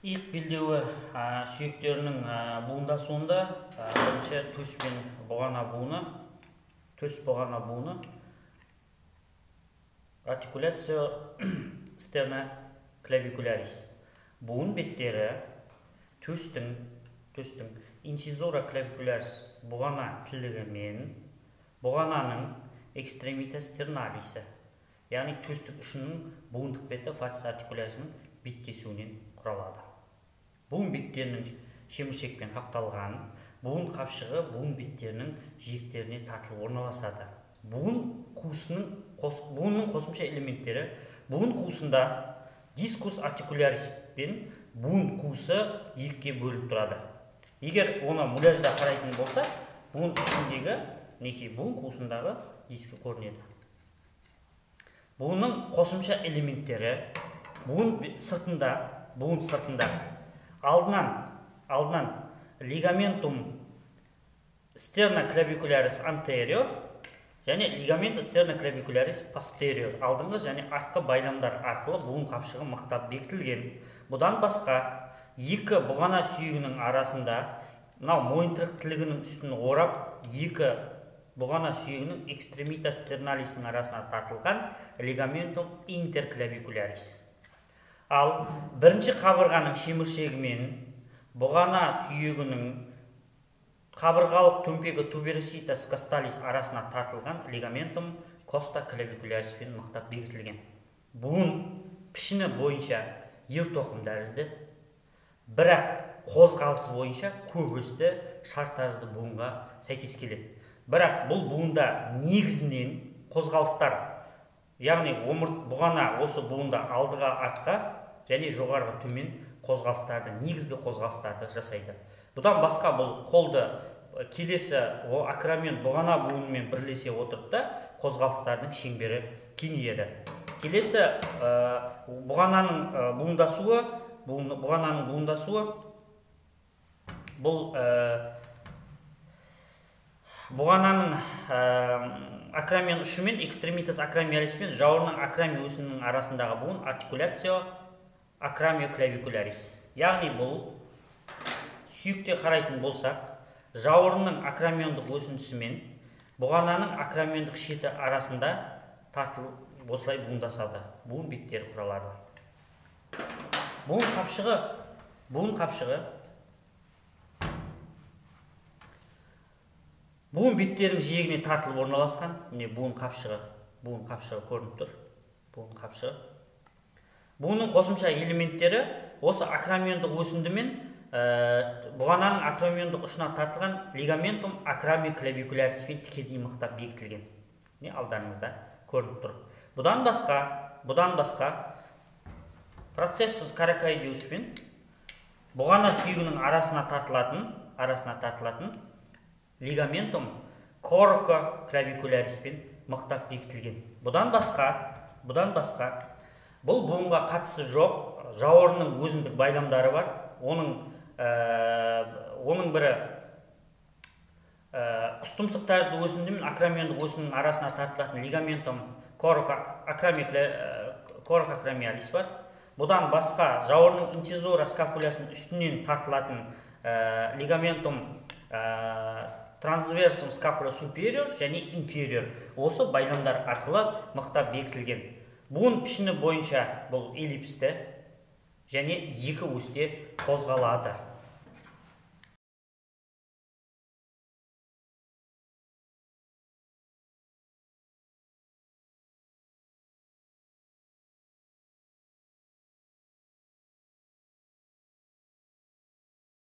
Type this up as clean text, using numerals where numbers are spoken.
Иық белдеуі сүйектерінің буындасуында бірінші төс пен бұғана буыны, төс бұғана буыны артикуляция sternoclavicularis. Буын беттері төстің инцизура clavicularis бұғана тілігі мен бұғананың extremitas sternalis, яғни төстік ұшының буындық беті facies articularisінің беттесуінен құралады. Буын беттерінің шеміршекпен қапталған, буын қапшығы буын беттерінің жиектеріне тартылып орналасады. Буын қуысының буынның қосымша элементтері буын қуысында discus articularis пен буын қуысы екіге бөлініп тұрады. Егер оны муляжда қарайтын болса, буын ішіндегі неке буын қуысындағы дискі көрінеді. Буынның қосымша элементтері буын сыртында алдынан ligamentum sternoclavicularis anterior және ligament sternoclavicularis posterior алдыңғы және артқы байламдар арқылы буын қапшығы мықтап бекітілген. Бұдан басқа екі бұғана сүйегінің арасында мынау мойынтырық тілігінің үстін орап екі бұғана сүйегінің extremitas sternalisінің арасына тартылған ligamentum interclavicularis. Ал бірінші қабырғаның шеміршегімен бұғана сүйегінің қабырғалық төмпегі tuberositas costalis арасына тартылған ligamentum costaclavicularis пен мықтап бекітілген. Буын пішіні бойынша ер тоқым тәрізді, бірақ қозғалысы бойынша көп өсті шар тәрізді буынға сәйкес келеді. Бірақ бұл буында негізінен қозғалыстар, яғни омырт бұғана осы буында алдыға артқа және жоғарғы төмен қозғалыстарды, негізгі қозғалыстарды жасайды. Бұдан басқа бұл қолды келесі акромион бұғана буынымен бірлесе отырып та қозғалыстардың шеңбері кеңейеді. Келесі бұғананың буындасуы, бұғананың буындасуы бұл бұғананың акромион ұшымен extremitas acromialis пен жауырынның акромион өсінің арасындағы буын артикуляцио acromioclavicularis. Яғни бұл сүйекте қарайтын болсақ, жауырынның акромиондық өсіндісімен бұғананың акромиондық шеті арасында тартылып осылай буындасады. Буын беттері құралады. Буын қапшығы буын беттерінің жиегіне тартылып орналасқан. Міне буын қапшығы көрініп тұр. Буын қапшығы. Буынның қосымша элементтері осы акромиондық өсіндімен бұғананың акромиондық ұшына тартылған ligamentum acromioclavicularis пен тікелей мықтап бекітілген. Міне алдарыңызда көрініп тұр. Бұдан басқа processus coracoideus пен бұғана сүйегінің арасына тартылатын ligamentum coracoclavicularis пен мықтап бекітілген. Бұдан басқа бұл буынға қатысы жоқ жауырынның өзіндік байламдары бар. Оның бірі құстұмсық тәрізді өсінді мен акромиондық өсіннің арасына тартылатын ligamentum coracoacromialis бар. Бұдан басқа жауырынның инцизура скапулясының үстінен тартылатын ligamentum transversum scapula superior және inferior осы байламдар арқылы мықтап бекітілген. Буын пішіні бойынша бұл эллипсті және екі өсте қозғалады.